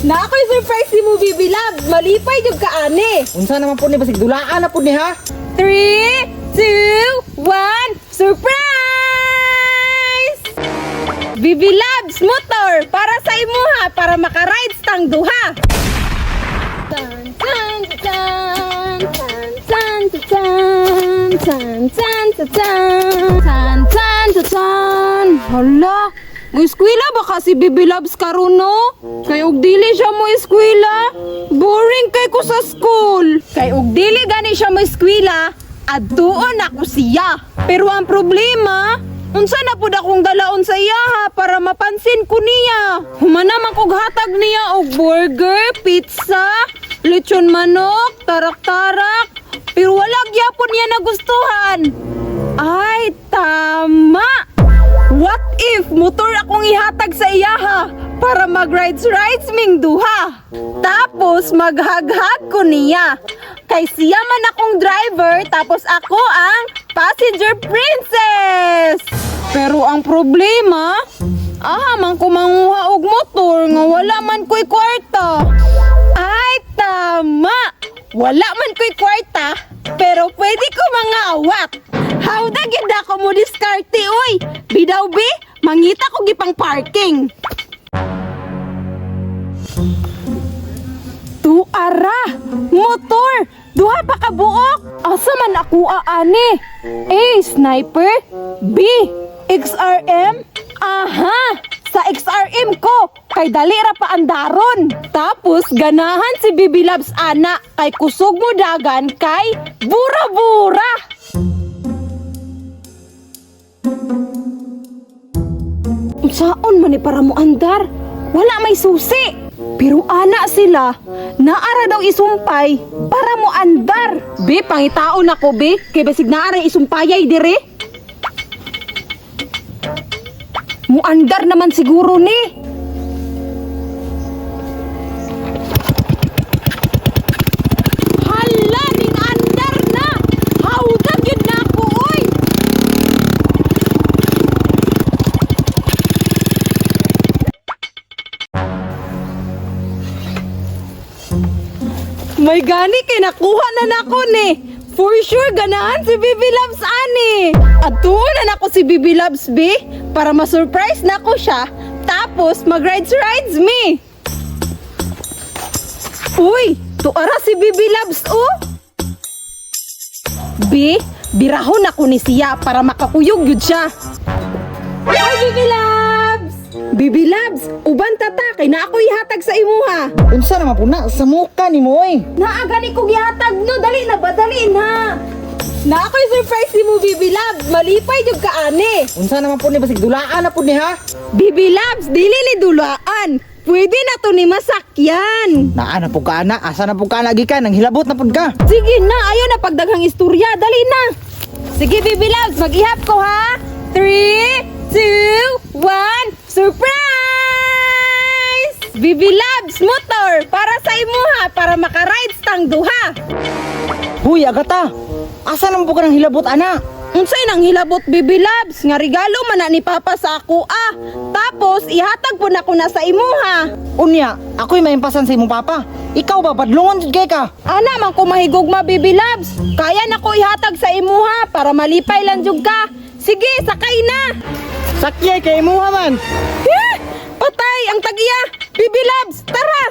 Na ako'y surprise ni mo, Bibi Love. Malipay jud ka ani. Unsa naman po ni basig dulaan na po ni ha? 3, 2, 1, surprise! Bibi Labs motor para sa imuha para maka-rides tang duha. Tan tan tan tan tan tan tan tan tan tan tan tan tan. Hala, mo eskwela ba kasi Bibi Labs karon no? Kay og dili siya mo eskwela, boring kay ko sa school. Kay og dili gani siya mo eskwela, adtuon ako siya. Pero ang problema, unsa na pud akong dalaon sa iya ha para mapansin ko niya. Humana man kog hatag niya og burger, pizza, lechon manok, tarak-tarak. Pero wala gyapon niya nagustuhan. Ay, tama! What if motor akong ihatag sa iyaha para mag-rides-rides ming duha? Tapos maghaghag ko niya. Kay siya man akong driver tapos ako ang passenger princess. Pero ang problema, aha man ko manguha og motor nga wala man ko'y kwarta. Ay, tama! Wala man ko'y kwarta, pero pwede ko mga awat. Hawda gyud ako mo diskarte oy. Bidaw bi, mangita ko gipang parking. Tuara, motor, duha pa ka buok. Asa man ako aani? A, sniper. B, XRM. Aha, sa XRM ko kay dali ra pa andaron. Tapos ganahan si Bibi Labs ana kay kusog mo dagan kay bura-bura. Unsaon man ni para mo andar? Wala may susi. Pero ana sila, naara daw isumpay para mo andar. Be, pangitaon nako be, kay basig naara isumpayay dire. Muandar naman siguro ni. Hala, ning andar na. Hawda gyud na ako oy. May gani kay nakuha na nako ni. For sure ganahan si Bibi Loves ani. At na nako si Bibi Loves B para ma-surprise nako siya. Tapos mag-rides rides me. Uy, tuara si Bibi Loves oh. B, birahon ako ni siya para makakuyog yun siya. Hi, Bibi Loves! Bibi Loves, uban tata kay na ako ihatag sa imuha. Unsa naman po na sa muka ni mo oy. Naa gani kog gihatag no, dali na ba dali na. Na ako'y surprise ni mo Bibi Labs, malipay jud ka ani. Unsa naman po ni basig dulaan na po ni ha? Bibi Labs, dili ni dulaan. Pwede na to ni masakyan. Naa na po ka ana, asa na po ka ana gikan nang hilabot na pud ka. Sige na, ayaw na pagdaghang istorya, dali na. Sige Bibi Labs, mag-ihap ko ha. 3, 2, 1, surprise! Bibi Labs, motor para sa imuha para maka-rides tang duha. Huy, agata. Asa naman po ka nang hilabot ana? Unsay nang hilabot Bibi Labs nga regalo man na ni Papa sa ako ah. Tapos ihatag po nako na sa imuha. Unya, ako'y maimpasan sa imong papa. Ikaw ba badlongon jud kay ka? Ana man ko mahigugma Bibi Labs. Kaya nako ihatag sa imuha para malipay lang jud ka. Sige, sakay na. Sakyay kay imuha man. Eh, patay ang tagiya. Bibi Labs, tara.